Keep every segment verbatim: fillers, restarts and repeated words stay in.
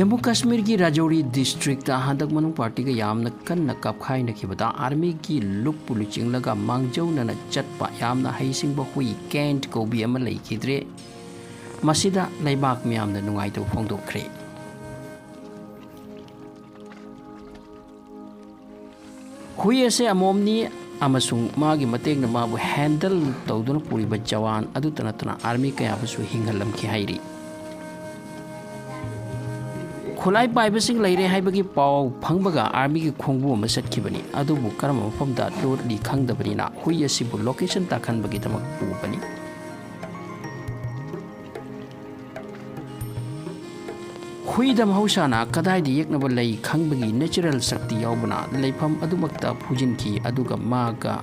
Jammu ꯀꯥꯁꯃꯤꯔꯒꯤ ꯔꯥꯖꯧꯔꯤ district ꯍꯟꯗꯛ ꯃꯅꯨꯡ ꯄꯥꯔꯇꯤꯒ ꯌꯥꯝꯅ ꯀꯟꯅ ꯀꯥꯞꯈꯥꯏꯅꯈꯤꯕꯗ ꯑꯥꯔꯃꯤꯒꯤ ꯂꯨꯞꯄꯨ ꯂꯨꯆꯤꯡꯂꯒ ꯃꯥꯡꯖꯧꯅꯅ ꯆꯠꯄ ꯌꯥꯝꯅ ꯍꯩꯁꯤꯡꯕ ꯍꯨꯏ ꯀꯦꯟꯠ ꯀꯧꯕꯤ ꯑꯃ ꯂꯩꯈꯤꯗ꯭ꯔꯦ꯫ ꯃꯁꯤꯗ ꯂꯩꯕꯥꯛ ꯃꯤꯌꯥꯝꯅ ꯅꯨꯡꯉꯥꯏꯇꯕ ꯐꯣꯡꯗꯣꯛꯈ꯭ꯔꯦ꯫ ꯍꯨꯏ ꯑꯁꯤ ꯑꯃꯣꯝꯅꯤ ꯑꯃꯁꯨꯡ ꯃꯥꯒꯤ ꯃꯇꯦꯡꯅ ꯃꯥꯕꯨ ꯍꯦꯟꯗꯜ ꯇꯧꯗꯨꯅ ꯄꯨꯔꯤꯕ ꯖꯋꯥꯟ ꯑꯗꯨꯇ ꯅꯠꯇꯅ ꯑꯥꯔꯃꯤ ꯀꯌꯥꯕꯨꯁꯨ ꯍꯤꯡꯍꯜꯂꯝꯈꯤ ꯍꯥꯏꯔꯤ꯫ ꯈꯨꯠꯂꯥꯏ ꯄꯥꯏꯕꯁꯤꯡ ꯂꯩꯔꯦ ꯍꯥꯏꯕꯒꯤ ꯄꯥꯎ ꯐꯪꯕꯒ ꯑꯥꯔꯃꯤꯒꯤ ꯈꯣꯡꯕꯨ ꯑꯃ ꯆꯠꯈꯤꯕꯅꯤ꯫ ꯑꯗꯨꯕꯨ ꯀꯔꯝꯕ ꯃꯐꯝꯗ ꯂꯣꯠꯂꯤ ꯈꯪꯗꯕꯅꯤꯅ ꯍꯨꯏ ꯑꯁꯤꯕꯨ ꯂꯣꯀꯦꯁꯟ ꯇꯥꯛꯍꯟꯕꯒꯤꯗꯃꯛ ꯄꯨꯕꯅꯤ꯫ ꯍꯨꯏꯗ ꯃꯍꯧꯁꯥꯅ ꯀꯗꯥꯏꯗ ꯌꯦꯛꯅꯕ ꯂꯩ ꯈꯪꯕꯒꯤ ꯅꯦꯆꯔꯦꯜ ꯁꯛꯇꯤ ꯌꯥꯎꯕꯅ ꯂꯩꯐꯝ ꯑꯗꯨꯃꯛꯇ ꯐꯨꯖꯤꯟꯈꯤ, ꯑꯗꯨꯒ ꯃꯥꯒ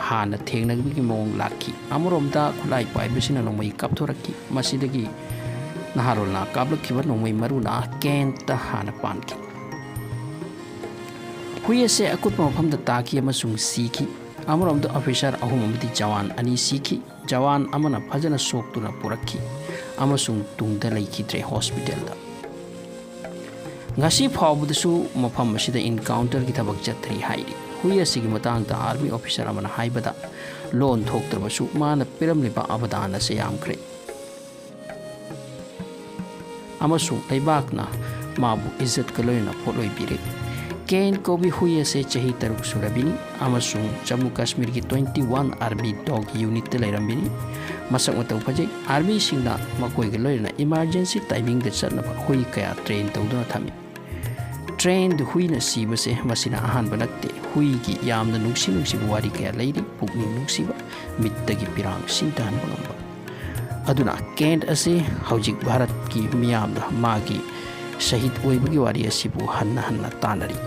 ꯍꯥꯟꯅ ꯊꯦꯡꯅꯕꯒꯤ ꯃꯑꯣꯡ ꯂꯥꯛꯈꯤ꯫ ꯑꯃꯔꯣꯝꯗ ꯈꯨꯠꯂꯥꯏ ꯄꯥꯏꯕꯁꯤꯅ ꯅꯣꯡꯃꯩ ꯀꯥꯞꯊꯣꯔꯛꯈꯤ꯫ ꯃꯁꯤꯗꯒꯤ ꯅꯍꯥꯔꯣꯜꯅ ꯀꯥꯞꯂꯛꯈꯤꯕ ꯅꯣꯡꯃꯩ ꯃꯔꯨꯅ ꯀꯦꯟꯠꯇ ꯍꯥꯟꯅ ꯄꯥꯟꯈꯤ꯫ ꯍꯨꯏ ꯑꯁꯤ ꯑꯀꯨꯠꯄ ꯃꯐꯝꯗ ꯇꯥꯈꯤ ꯑꯃꯁꯨꯡ ꯁꯤꯈꯤ꯫ ꯑꯃꯔꯣꯝꯗ ꯑꯣꯐꯤꯁꯥꯔ ꯑꯍꯨꯝ ꯑꯃꯗꯤ ꯖꯋꯥꯟ ꯑꯅꯤ ꯁꯤꯈꯤ꯫ ꯖꯋꯥꯟ ꯑꯃꯅ ꯐꯖꯅ ꯁꯣꯛꯇꯨꯅ ꯄꯨꯔꯛꯈꯤ ꯑꯃꯁꯨꯡ ꯇꯨꯡꯗ ꯂꯩꯈꯤꯗ꯭ꯔꯦ ꯍꯣꯁꯄꯤꯇꯥꯜꯗ꯫ ꯉꯁꯤ ꯐꯥꯎꯕꯗꯁꯨ ꯃꯐꯝ ꯑꯁꯤꯗ ꯏꯟꯀꯥꯎꯟꯇꯔꯒꯤ ꯊꯕꯛ ꯆꯠꯊꯔꯤ ꯍꯥꯏꯔꯤ꯫ ꯍꯨꯏ ꯑꯁꯤꯒꯤ ꯃꯇꯥꯡꯗ ꯑꯥꯔꯃꯤ ꯑꯣꯐꯤꯁꯥꯔ ꯑꯃꯅ ꯍꯥꯏꯕꯗ, ꯂꯣꯟ ꯊꯣꯛꯇ꯭ꯔꯕꯁꯨ ꯃꯥꯅ ꯄꯤꯔꯝꯂꯤꯕ ꯑꯕꯗꯥꯟ ꯑꯁꯤ ꯌꯥꯝꯈ꯭ꯔꯦ꯫ ꯑꯃꯁꯨꯡ ꯂꯩꯕꯥꯛꯅ ꯃꯥꯕꯨ ꯏꯖꯠꯀ ꯂꯣꯏꯅꯅ ꯄꯣꯠꯂꯣꯏ ꯄꯤꯔꯦ꯫ ꯀꯦꯟꯠ ꯀꯧꯕꯤ ꯍꯨꯏ ꯑꯁꯦ ꯆꯍꯤ ꯇꯔꯨꯛ ꯁꯨꯔꯕꯤꯅꯤ ꯑꯃꯁꯨꯡ Jammu ꯀꯥꯁꯃꯤꯔꯒꯤ twenty one R B dog unitꯇ ꯂꯩꯔꯝꯕꯤꯅꯤ꯫ ꯃꯁꯛ ꯃꯇꯧ ꯐꯖꯩ꯫ ꯑꯥꯔꯃꯤꯁꯤꯡꯅ ꯃꯈꯣꯏꯒ ꯂꯣꯏꯅꯅ ꯏꯃꯥꯔꯖꯦꯟꯁꯤ ꯇꯥꯏꯃꯤꯡꯗ ꯆꯠꯅꯕ ꯍꯨꯏ ꯀꯌꯥ ꯇ꯭ꯔꯦꯟ ꯇꯧꯗꯨꯅ ꯊꯝꯃꯤ꯫ ꯇ꯭ꯔꯦꯟꯗ ꯍꯨꯏꯅ ꯁꯤꯕꯁꯦ ꯃꯁꯤꯅ ꯑꯍꯥꯟꯕ ꯅꯠꯇꯦ꯫ ꯍꯨꯏꯒꯤ ꯌꯥꯝꯅ ꯅꯨꯡꯁꯤ ꯅꯨꯡꯁꯤꯕ ꯋꯥꯔꯤ ꯀꯌꯥ ꯂꯩꯔꯤ꯫ ꯄꯨꯛꯅꯤꯡ ꯅꯨꯡꯁꯤꯕ, ꯃꯤꯠꯇꯒꯤ ꯄꯤꯔꯥꯡ ꯁꯤꯟꯊꯍꯟꯕ ꯉꯝꯕ꯫ ꯑꯗꯨꯅ ꯀꯦꯟꯠ ꯑꯁꯤ ꯍꯧꯖꯤꯛ ꯚꯥꯔꯠꯀꯤ ꯃꯤꯌꯥꯝꯅ ꯃꯥꯒꯤ ꯁꯍꯤꯗ ꯑꯣꯏꯕꯒꯤ ꯋꯥꯔꯤ ꯑꯁꯤꯕꯨ ꯍꯟꯅ ꯍꯟꯅ ꯇꯥꯅꯔꯤ꯫